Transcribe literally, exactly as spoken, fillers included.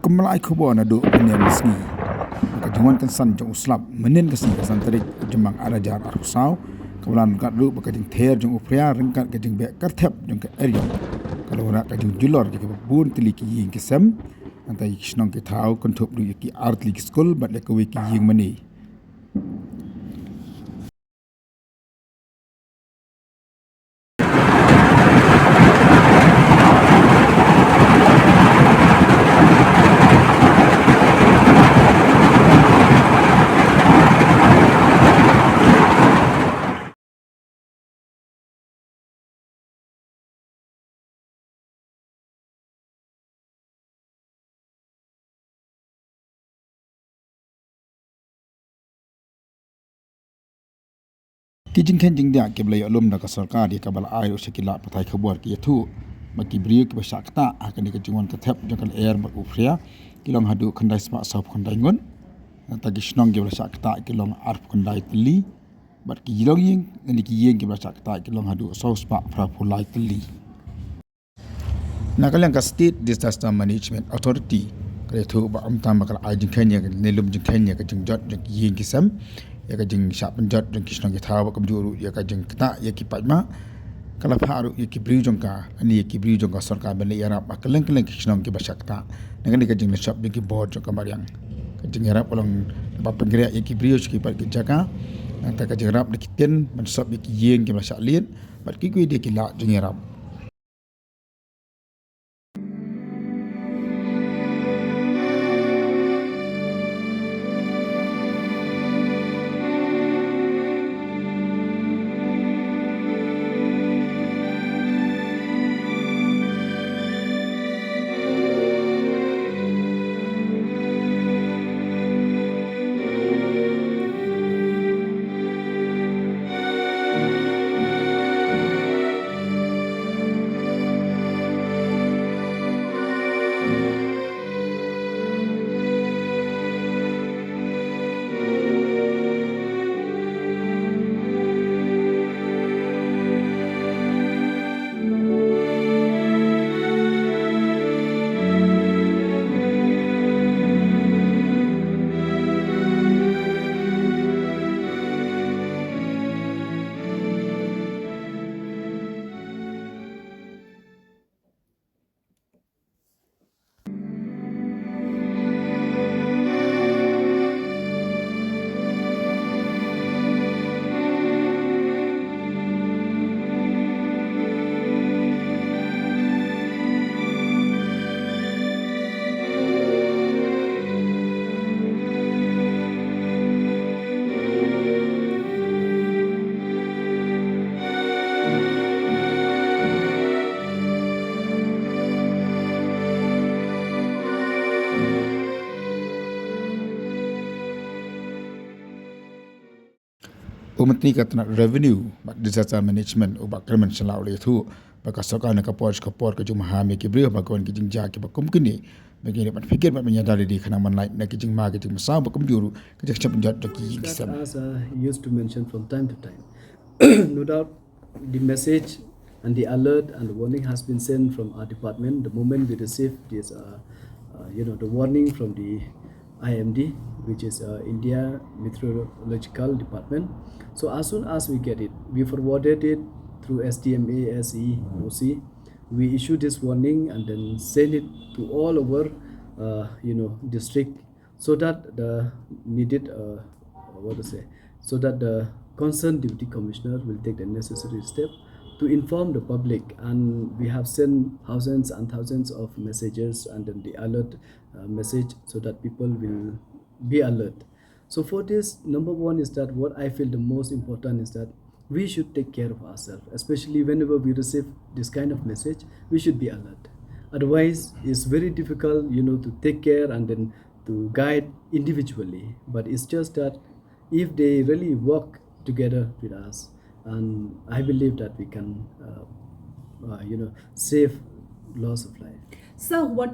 Mynta ai khubor naduh mynnin ka sngi, ka jingwan kynsan jong u slap mynnin ka sngi ka san tarik Jymmang ar hajar arphew saw, kaba la ryngkat ruh bad ka jingther jong u phria ryngkat ka jingbeh kyrthep jong ka eriong, ka la wanrah ka jingjulor ïa kiba bun tylli ki ïing ki sem, nangta ïa ki shnong ki thaw, kynthup ruh ïa ki ar tylli ki skul bad ïa kawei ki ïing mane. Ki jingkheiñ jingdiah kiba la ïoh lum da ka sorkar ïa kaba la ai ruh sha ki lad pathai khubor ki ïathuh ba ki briew kiba shah ktah ha kane ka jingwan kyrthep jong ka lyer bad u phria ki long haduh khyndai spah sawphew khyndai ngut. Nangta ki shnong kiba la shah ktah ki long arphew khyndai tylli. Bad ki longïing, lane ki ïing kiba la shah ktah ki long haduh saw spah phraphew lai tylli. Na ka liang ka State Disaster Management Authority ka la ïathuh ba ym tang ba ka la ai jingkheiñ ïa ka, ne lum jingkheiñ ïa ka jingjot jong ki ïing ki sem, ïa ka jingshah pynjot jong ki shnong ki thaw bad kumjuh ruh ïa ka jingktah ïa ki paidbah, ka la phah ruh ïa ki briew jong ka, lane ïa ki briew jong ka sorkar ban leit ïarap ha kylleng kylleng ki shnong kiba shah ktah. Na kane ka jingleit shop jong ki bor jong ka mariang, ka jingïarap ka long ban pynkhreh ïa ki briew sha kiwei pat ki jaka. Nangta ka jingïarap da ki tin ban sop ïa ki ïing kiba la shah liet bad kiwei de ki lad jingïarap. U Myntri ka tnat Revenue bad Disaster Management, u Bah Kyrmen Shylla, u la ïathuh ba ka sorkar na ka por sha ka por ka ju maham ïa ki briew ha kawei ki jingjia kiba kum kine, ba kin ban phikir bad ban ïada lade khnang ban lait na ki jingma ki jingmynsaw bad kumjuh ruh ka jingshah pynjot jong ki ïing ki sem. As I used to mention from time to time, no doubt the message and the alert and the warning has been sent from our department the moment we received this, uh, uh, you know, the warning from the I M D, which is, uh, India Meteorological Department. So as soon as we get it, we forwarded it through S D M A, S E, O C. We issue this warning and then send it to all our, uh, you know, district so that the needed, uh, what to say, so that the concerned deputy commissioner will take the necessary step to inform the public. And we have sent thousands and thousands of messages and then the alert, uh, message so that people will be alert. So for this, number one is that what I feel the most important is that we should take care of ourselves, especially whenever we receive this kind of message, we should be alert. Otherwise, it's very difficult, you know, to take care and then to guide individually. But it's just that if they really work together with us, and I believe that we can, uh, uh, you know, save loss of life. So what